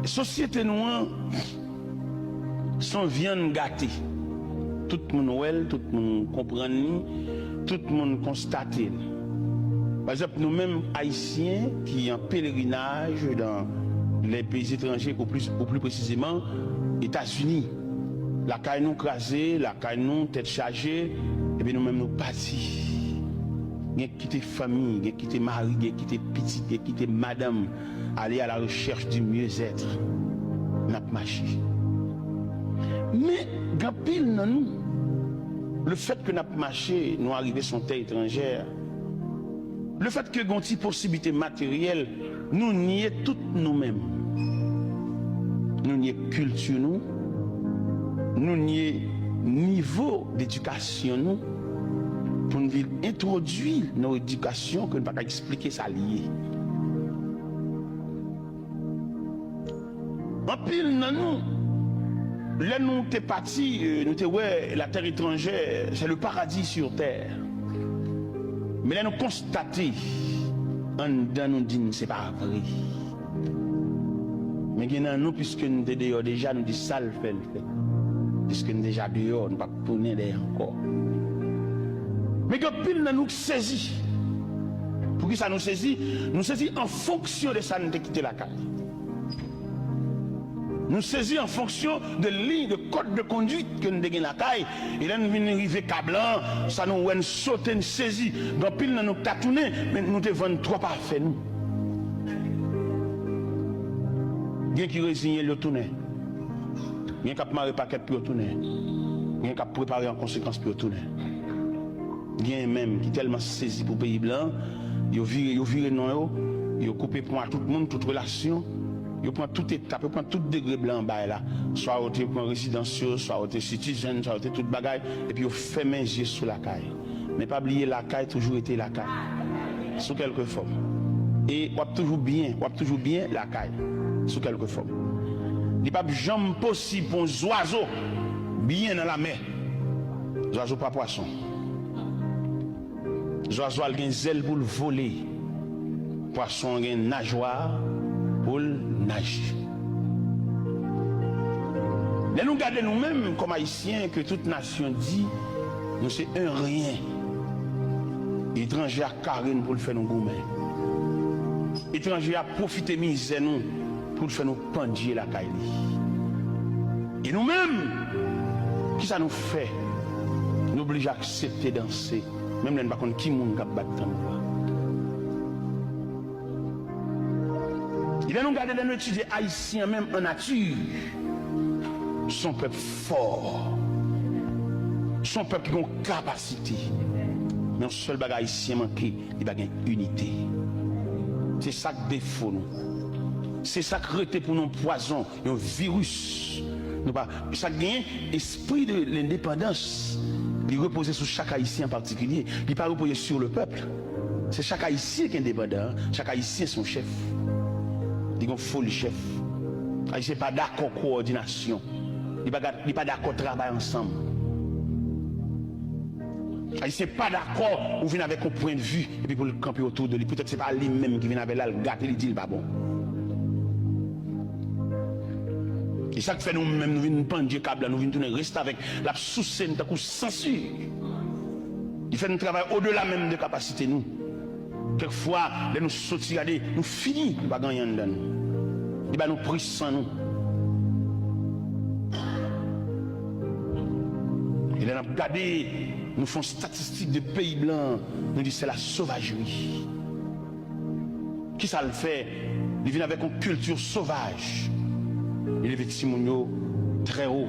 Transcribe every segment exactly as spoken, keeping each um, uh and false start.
Sosyete nou an se yon vyann gate. Tout moun wè l, tout moun konprann li, tout moun konstate l. Pa egzanp, nou menm Ayisyen ki an pelerinaj dans les pays étrangers, ou plis, ou pli presizeman, Etazini. Lakay nou kraze, lakay nou tèt chaje, epi nou menm nou pati. Gen k kite fanmi, gen k kite mari, gen k kite pitit, gen k kite madanm, aller à la recherche du mieux-être. N ap mache. Men, gen anpil nan nou, le fait que n ap mache, nou arive sou yon tè etranjè, le fait que gen yon ti posiblite materyèl, nou nye tout nou menm. Nou nye kilti nou, nou nye nivo dedikasyon nou, pou n vin entwodui nan yon edikasyon ke n pa ka eksplike sa l ye. Anpil nan nou, lè nou te pati, euh, nou te wè la terre étrangère, c'est le paradis sur terre. Men lè nou konstate, anndan nou di n se pa vre. Men gen nan nou, piske n te deyò deja, nou di sa l fè, l fè. Piske n deja deyò, nou p ap tounen dèyè ankò. Men gen anpil nan nou k sezi. Poukisa nou sezi? Nou sezi an fonksyon de sa n te kite lakay. Nou sezi an fonksyon de liy, de kòd de konduit ke n te gen lakay. E lè n vin rive ka blan, sa nou wè n sote, n sezi. Gen anpil nan nou k ta tounen, men nou te vann twòp afè nou. Gen ki reziyen l, yo tounen. Gen k ap mare pakèt pou yo tounen. Gen k ap prepare an konsekans pou yo tounen. Gen menm ki tèlman sezi pou peyi blan, yo vire, yo vire non yo, yo koupe pon a tout moun, tout relasyon, yo pran tout etap, yo pran tout degre blan bay la. Swa yo te pran rezidans yo, swa yo te citizen, swa yo te tout bagay, epi yo fèmen je sou lakay. Men pa bliye, lakay toujou rete lakay. Sou kèlke fòm. E w ap toujou byen, w ap toujou byen lakay. Sou kèlke fòm. Li p ap janm posib pou yon zwazo byen nan lamè. Zwazo pa pwason. Zwazo a l gen zèl pou l vole. Pwason an gen najwa pou l naje. Lè nou gade nou menm kòm Ayisyen, ke tout nasyon di nou se en rien, etranje a kare n pou l fè nou goumen. Etranje a pwofite mizè nou pou l fè nou pandye lakay li. E nou menm, kisa nou fè? Nou blije aksepte danse, menm lè n pa konn ki moun k ap bat tanbou a. E lè nou gade, lè nou etidye Ayisyen an menm an nati, se yon pèp fò. Se yon pèp ki gen yon kapasite. Men yon sèl bagay Ayisyen manke, li pa gen inite. Se sa k defo nou. Se sa k rete pou nou, pwazon, yon viris. Nou pa, sa k genyen, espri de lendepandans, li repoze sou chak Ayisyen an patikilye. Li pa repoze sur le peuple. Se chak Ayisyen ki endepandan, chak Ayisyen se yon chèf. Li gen yon foli chèf. Ayisyen pa dakò kowòdinasyon. Li pa, li pa dakò travay ansanm. Ayisyen pa dakò ou vin avèk yon pwennvi epi pou l kanpe otou de li. Poutèt se pa li menm ki vin avè l, al gate, li di l pa bon. E sa k fè nou menm nou vin pandye ka blan, nou vin tounen restavèk, l ap souse n tankou sansi. Li fè n travay odela menm de kapasite nou. Kèk fwa, lè nou soti gade, nou fini, nou pa gen anyen anndan nou. Li ba nou pri san nou. E lè n ap gade, nou fè yon statistik de peyi blan, nou di c'est la sauvagerie. Kisa l fè? Li vin avèk yon kilti sovaj. Li leve timoun yo trè wo.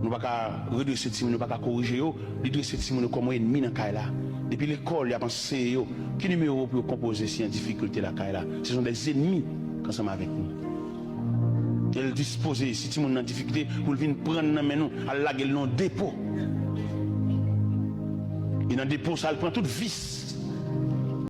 Nou pa ka redrese timoun yo, pa ka korije yo. Li drese timoun yo kòm yon ènmi nan kay la. Depi lekòl, y ap anseye yo ki nimewo pou yo konpoze si y an difikilte lakay la. Ce sont des ennemis ki ansanm avèk nou. E l dispoze, si timoun nan difikilte, pou l vin pran l nan men nou, al lage l nan yon depo. E nan depo sa, l pran tout vis.